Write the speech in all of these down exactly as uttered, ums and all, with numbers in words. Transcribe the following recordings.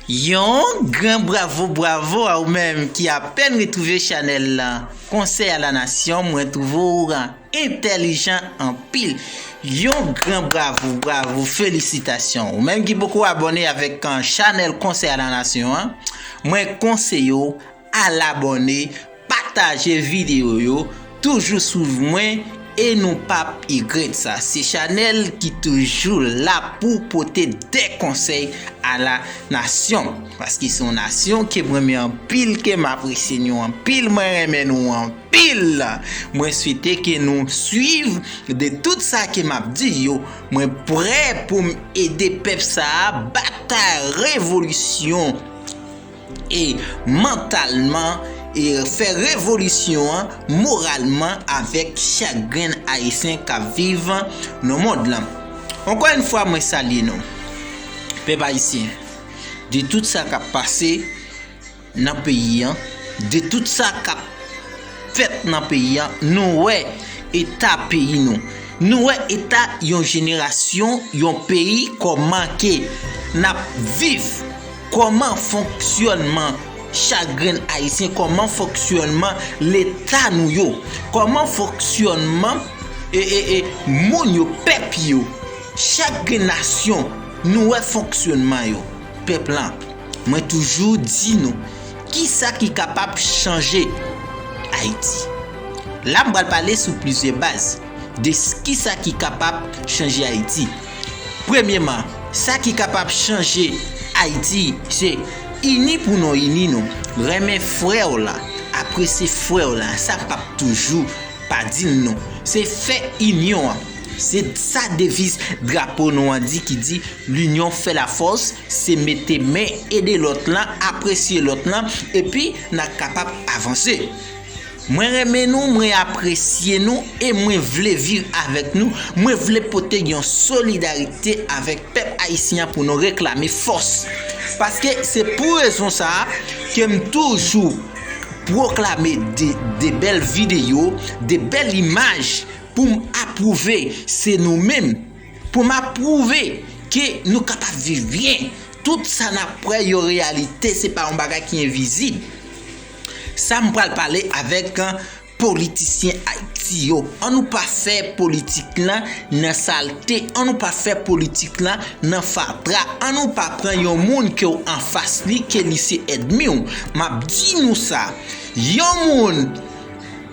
Yon gran bravo, bravo a ou menm ki apèn retwouve chanèl la, Konsèy a la Nasyon, mwen twouve w entèlijan anpil. Yon gran bravo, bravo, felisitasyon. Ou menm ki poko abòne avèk, uh, chanèl Konsèy a la Nasyon an, mwen konseye w al abòne, pataje videyo yo, toujou swiv mwen e nou p ap regrèt sa. Se chanèl ki toujou la pou pote de konsèy a la nasyon. Paske se yon nasyon ke m renmen anpil, ke m apresye nou anpil, mwen renmen nou anpil. Mwen swete ke nou swiv de tout sa ke m ap di yo. Mwen prè pou m ede pèp sa a batay revolisyon e mantalman e fè revolisyon an moralman avèk chak grenn Ayisyen k ap viv nan mond lan. Ankò yon fwa, mwen salye nou, pèp ayisyen, de tout sa k ap pase nan peyi an, de tout sa k ap fèt nan peyi an, nou wè eta peyi nou. Nou wè eta yon jenerasyon, yon peyi, kòman ke n ap viv, kòman fonksyònman chak grenn Ayisyen, kòman fonksyònman Leta nou yo, kòman fonksyònman, e, e, e, moun yo, pèp yo. Chak grenn nasyon, nou wè fonksyònman yo. Pèp lan, mwen toujou di nou, kisa ki kapab chanje Ayiti? La, m pral pale sou plizyè baz de s-, kisa ki kapab chanje Ayiti. Premyèman, sa ki kapab chanje Ayiti, se ini pou nou ini nou. Renmen frè w la, apresye frè w la, sa p ap toujou pa di l non. Se fè inyon an. Se sa deviz drapo nou an di, ki di, "L'union fait la force", se mete men, ede lòt lan, apresye lòt lan, epi n a kapab avanse. Mwen renmen nou, mwen apresye nou, e mwen vle viv avèk nou. Mwen vle pote yon solidarite avèk pèp ayisyen an pou nou reklame fòs. Paske se pou rezon sa a ke m toujou pwoklame de, de bèl videyo, de bèl imaj pou m apwouve se nou menm. Pou m apwouve ke nou kapab viv byen. Tout sa n ap wè yo reyalite, se pa yon bagay ki envizib. Sa m pral pale avèk, uh, politisyen Ayiti yo. An nou pa fè politik lan nan salte, an nou pa fè politik lan nan fatra, an nou pa pran yon moun ke w anfas li, ke li se ènmi w. M ap di nou sa, yon moun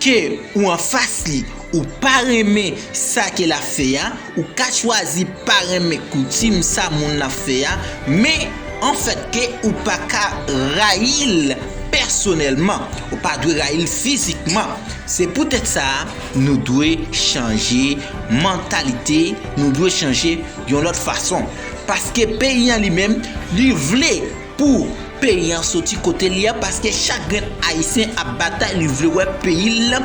ke ou anfas li, ou pa renmen sa ke l ap fè a, ou ka chwazi pa renmen koutim sa moun nan ap fè a, men anfèt ke ou pa ka rayi l pèsonèlman, ou pa dwe rayi l fizikman. Se poutèt sa a, nou dwe chanje mantalite, nou dwe chanje yon lòt fason. Paske peyi an li menm, li vle pou peyi an soti kote li a, paske chak grenn Ayisyen ap batay, li vle wè peyi l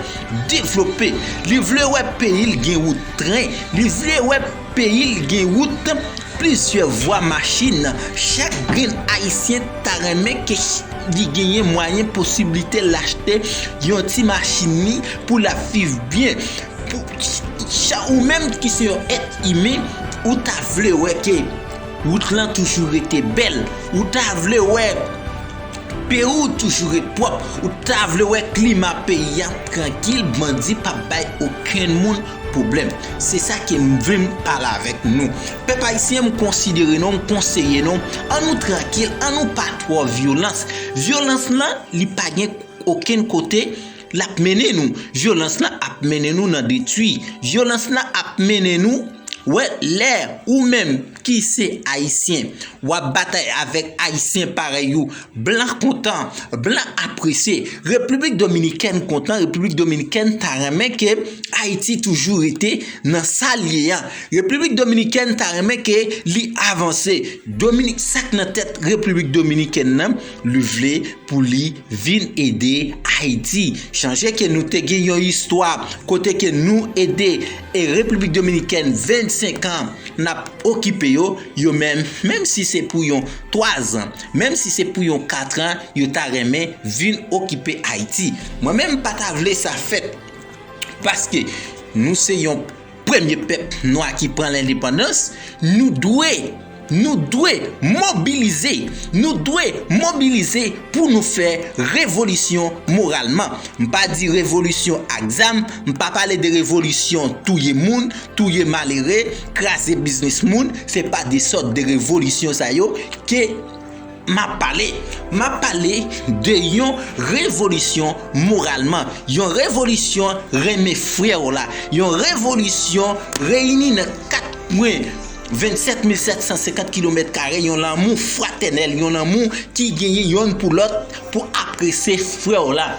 devlope, li vle wè peyi l gen wout tren, li vle wè peyi l gen wout plizyè vwa machin. Chak grenn Ayisyen ta renmen ke ch-, li genyen mwayen, posiblite l achte yon ti machin li pou l ap viv byen. Pou, cha-, ou menm ki se yon èt imen, ou ta vle wè ke wout lan toujou rete bèl, ou ta vle wè peyi w toujou ret pwòp, ou ta vle wè klima peyi a trankil, bandi p ap bay okenn moun pwoblèm. Se sa ke m vin pale avèk nou. Pèp ayisyen, m konsidere nou, m konseye nou, an nou trankil, an nou pa twò vyolans. Vyolans lan, li pa gen okenn kote l ap mennen nou. Vyolans lan ap mennen nou nan detwi. Vyolans lan ap mennen nou wè lè ou menm ki se ayisyen, w ap batay avèk ayisyen parèy ou. Blan kontan, blan apresye. Repiblik Dominikèn kontan, Repiblik Dominikèn ta renmen ke Ayiti toujou rete nan sa l ye a. Repiblik Dominikèn ta renmen ke li avanse. Dominik, sa k nan tèt Repiblik Dominikèn nan, li vle pou li vin ede Ayiti. Chanje ke nou te gen yon istwa kote ke nou ede e Repiblik Dominikèn vennsenk an n ap okipe yo, yo menm, menm si se pou yon twazan, menm si se pou yon katran, yo ta renmen vin okipe Ayiti. Mwen menm, m pa ta vle sa fèt, paske nou se yon premye pèp nwa ki pran lendepandans, nou dwe Nou dwe mobilize, nou dwe mobilize pou nou fè revolisyon moralman. M pa di revolisyon ak zam, m pa pale de revolisyon touye moun, touye malere, kraze biznis moun, se pa de sòt de revolisyon sa yo ke m ap pale. M ap pale de yon revolisyon moralman, yon revolisyon renmen frè w la, yon revolisyon reyini nan kat pwen vennsèt mil sèt san senkant kilomèt kare, yon lanmou fratènèl, yon lanmou ki genyen yonn pou lòt pou apresye frè w la.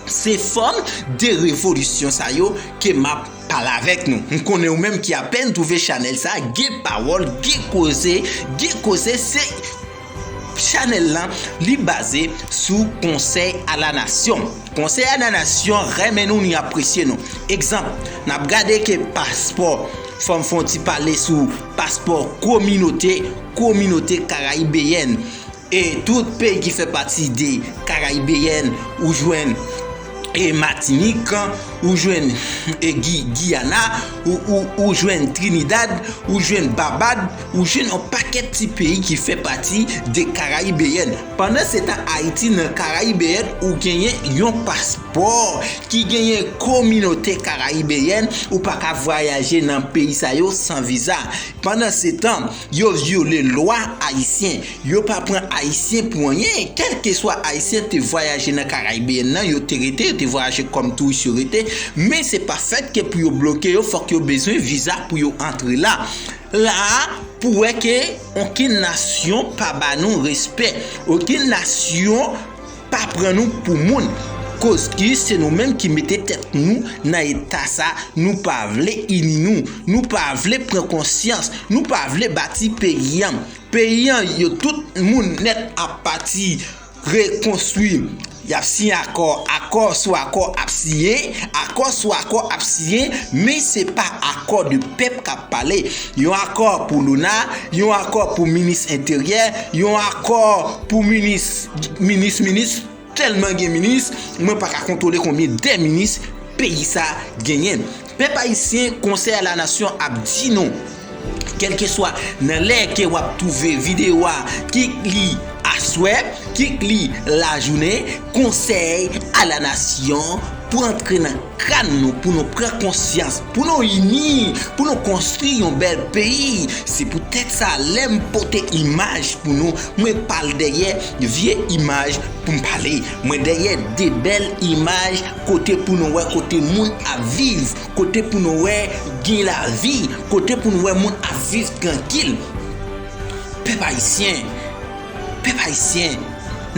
Se fòm de revolisyon sa yo ke m ap pale avèk nou. M konnen ou menm ki apèn twouve chanèl sa, gen pawòl, gen koze, gen koze, se chanèl lan, li baze sou Konsèy a la Nasyon. Konsèy a la Nasyon renmen nou, li apresye nou. Egzanp, n ap gade ke paspò, fò m fè yon ti pale sou paspò kominote, kominote karayibeyèn. E tout peyi ki fè pati de karayibeyèn, ou jwenn e Matinik, ou jwenn e Gi-, Giyana, ou, ou, ou jwenn Trinidad, ou jwenn Babad, ou jwenn yon pakèt ti peyi ki fè pati de karayibeyèn. Pandan se tan, Ayiti nan karayibeyèn, ou genyen yon paspò ki genyen kominote karayibeyèn, ou pa ka vwayaje nan peyi sa yo san viza. Pandan se tan, yo vyole lwa ayisyen. Yo pa pran Ayisyen pou anyen. Kèlkeswa Ayisyen te vwayaje nan Karayibeyèn nan, yo te rete, yo te vwayaje kòm touris, yo rete. Men se pa fèt ke pou yo bloke yo, fòk yo bezwen viza pou yo antre la. La a, pou wè ke okenn nasyon pa ba nou respè. Okenn nasyon pa pran nou pou moun. Koz ki se nou menm ki mete tèt nou nan eta sa, nou pa vle ini nou, nou pa vle pran konsyans, nou pa vle bati peyi an. Peyi an, yo tout moun nèt ap pati rekonstwi. Y ap siyen akò, akò sou akò ap siyen, akò sou akò ap siyen, men se pa akò de pèp k ap pale. Yon akò pou Luna, yon akò pou minis enteryè, yon akò pou minis, minis, minis, tèlman gen minis, mwen pa ka kontwole konbyen de minis peyi sa genyen. Pèp ayisyen, Konsèy a la Nasyon ap di nou, kèlkeswa nan lè ke w ap twouve videyo a, kit li aswè, kit li lajounen, Konsèy a la Nasyon pou antre nan kran nou, pou nou pran konsyans, pou nou ini, pou nou konstwi yon bèl peyi. Se poutèt sa, lè m pote imaj pou nou, mwen pa al dèyè vye imaj pou m pale. Mwen dèyè de bèl imaj kote pou nou wè kote moun ap viv, kote pou nou wè gen lavi, kote pou nou wè moun ap viv trankil. Pèp ayisyen, pèp ayisyen,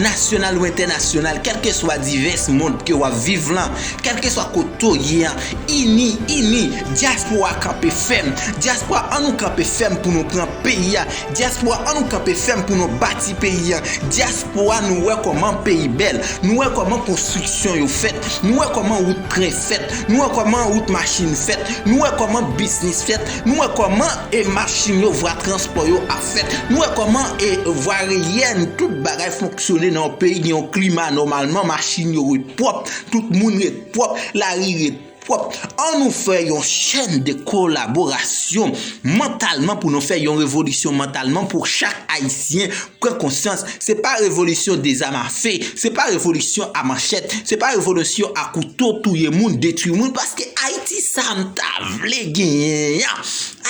nasyonal ou entènasyonal, kèlkeswa divès mond ke w ap viv lan, kèlkeswa kote w ye an, ini, ini, dyaspora kanpe fèm, dyaspora ann nou kanpe fèm pou nou pran peyi a, dyaspora ann nou kanpe fèm pou nou bati peyi a, dyaspora nou wè kòman peyi bèl, nou wè kòman konstriksyon yo fèt, nou wè kòman wout tren fèt, nou wè kòman wout machin fèt, nou wè kòman biznis fèt, nou wè kòman e machin yo, vwa transpò yo ap fèt. Nou wè kòman e vwa reyèn, tout bagay fonksyone nan yon peyi, gen yon klima nòmalman, machin yo ret pwòp, tout moun ret pwòp, lari ret pwòp. Ann nou fè yon chèn de kolaborasyon mantalman pou nou fè yon revolisyon mantalman pou chak Ayisyen pran konsyans. Se pa revolisyon de zam afe, se pa revolisyon a manchèt, se pa revolisyon a kouto, touye moun, detwi moun, paske Ayiti sa m ta vle genyen an.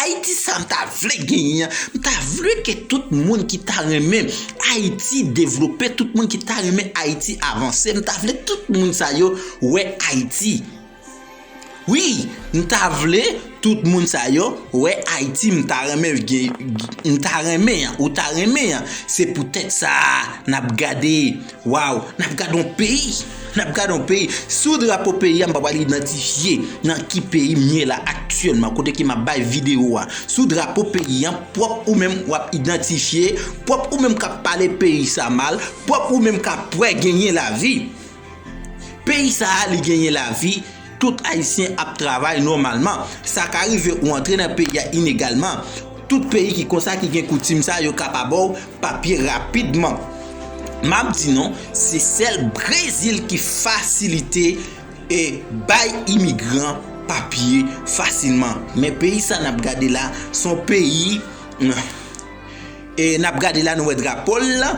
Ayiti sa m ta vle genyen an. M ta vle ke tout moun ki ta renmen Ayiti devlope, tout moun ki ta renmen Ayiti avanse, m ta vle tout moun sa yo wè Ayiti. Wi, m ta vle tout moun sa yo wè Ayiti, m ta renmen gen, m ta renmen an, ou ta renmen an. Se poutèt sa a, n ap gade, waw, n ap gade yon peyi, n ap gade yon peyi. Sou drapo peyi a, m pa pral idantifye nan ki peyi m ye la aktyèlman, kote ke m ap bay videyo a. Sou drapo peyi a, pwòp ou menm w ap idantifye, pwòp ou menm k ap pale peyi sa mal, pwòp ou menm k ap wè genyen lavi. Peyi sa a, li genyen lavi, tout Ayisyen ap travay nòmalman. Sa ka rive ou antre nan peyi a inegalman. Tout peyi ki konsa, ki gen koutim sa, yo ka pa ba w papye rapidman. M ap di nou, se sèl Brezil ki fasilite e bay imigran papye fasilman. Men peyi sa n ap gade la, se yon peyi, mm, E n ap gade la, nou wè drapo l la.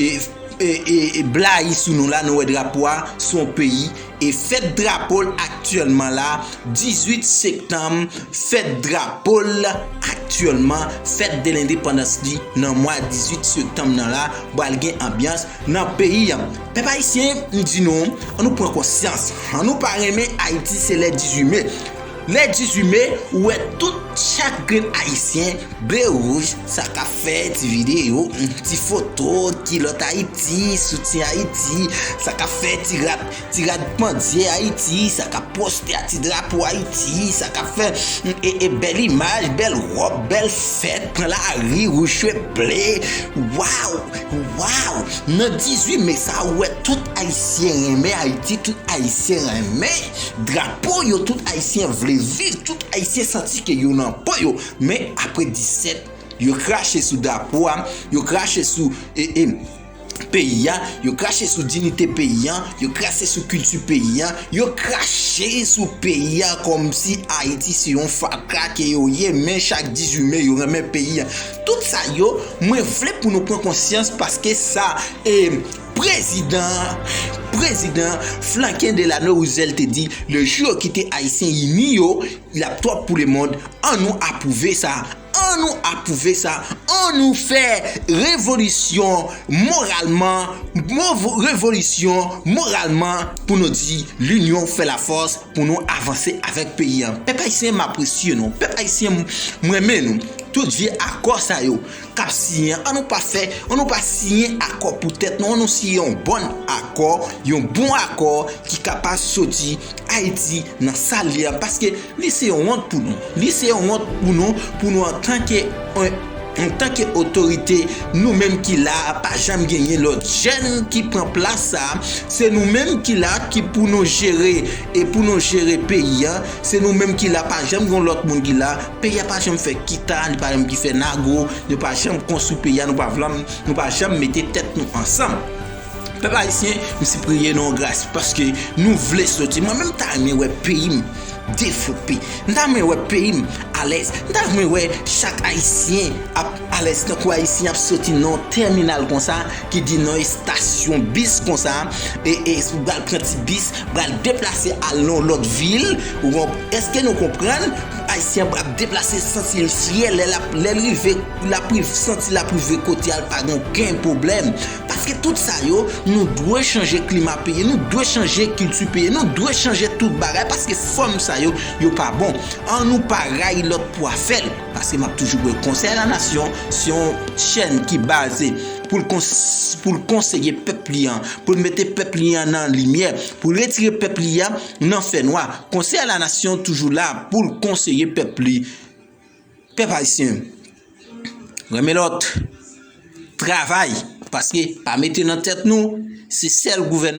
E, e, e, e blayi sou nou la, nou wè drapo a, se yon peyi. E fèt drapo l aktyèlman la, dizuit septanm, fèt drapo l aktyèlman, fèt de lendepandans li nan mwa dizuit septanm nan la, pral gen anbyans nan peyi a. Pèp ayisyen, m di nou, ann nou pran konsyans. Ann nou pa renmen Ayiti, se lè dizuit me. Lè dizuit me, ou wè tout chak grenn ayisyen, ble, wouj, sa k ap fèt, ti videyo, ti foto, kilòt Ayiti, soutyen Ayiti, sa k ap fèt, ti rad, ti rad pandye Ayiti, sa k ap poste a ti drapo Ayiti, sa k ap fè, e, e bèl imaj, bèl wòb, bèl fèt, pran lari, wouj, cheve ble. Waw, waw! Nan dizuit me sa, ou wè tout ayisyen renmen Ayiti, tout ayisyen renmen drapo yo, tout ayisyen vle viv, tout ayisyen santi ke yo nan po yo. Men apre disèt, yo krache sou drapo a, yo krache sou, e, e, peyi a, yo krache sou diyite peyi a, yo krache sou kilti peyi a, yo krache sou peyi a kòmsi Ayiti se yon fatra ke yo ye, men chak dizuit me yo renmen peyi a. Tout sa yo, mwen vle pou nou pran konsyans paske sa, e, prezidan, prezidan Franklin Delano Roosevelt te di, le jou yo kite Ayisyen ini yo, l ap twòp pou lemonn, ann nou apwouve sa, ann nou apwouve sa, ann nou fè revolisyon moralman, movo-, revolisyon moralman pou nou di l'union fait la force, pou nou avanse avèk peyi a. Pèp ayisyen, m apresye nou. Pèp ayisyen, m renmen nou. Tout vye akò sa yo k ap siyen, ann nou pa fè, ann nou pa siyen akò pou tèt nou, ann nou siyen yon bon akò, yon bon akò ki kapab soti Ayiti nan sa l ye a, paske li se yon wont pou nou. Li se yon wont pou nou, pou nou antanke, antanke otorite, nou menm ki la a, pa janm genyen lòt jèn ki pran plas sa a. Se nou menm ki la ki pou nou jere, e pou nou jere peyi a. Se nou menm ki la, pa janm gen lòt moun ki la. Peyi a pa janm fè kita, li pa janm ki fè nago, nou pa janm konstwi peyi a, nou pa vle, nou pa janm mete tèt nou ansanm. Pèp ayisyen, m sipriye nou an gras paske nou vle soti. Mwen menm, m ta renmen wè peyi m devlope. M ta renmen wè peyi m alèz. M ta renmen wè chak ayisyen ap alèz, tankou ayisyen ap soti nan yon tèminal konsa, ki di nan estasyon bis konsa, e, e, ou pral pran ti bis, pral deplase al nan yon lòt vil. Ou konp-, èske nou konprann? Ayisyen ap deplase, santi l fyè, lè l ap, lè l rive, l ap rive, santi l ap rive kote a, l pa gen okenn pwoblèm. Paske tout sa yo, nou dwe chanje klima peyi, nou dwe chanje kilti peyi, nou dwe chanje tout bagay, paske fòm sa yo, yo pa bon. Ann nou pa rayi lòt pou afè l. Paske m ap toujou wè Konsèy la Nasyon se yon chèn ki baze pou l kons-, pou l konseye pèp li an, pou l mete pèp li an nan limyè, pou l retire pèp li an nan fènwa. Konsèy la Nasyon toujou la pou l konseye pèp li. Pèp ayisyen, renmen lòt, travay, paske pa mete nan tèt nou, se sèl gouvènman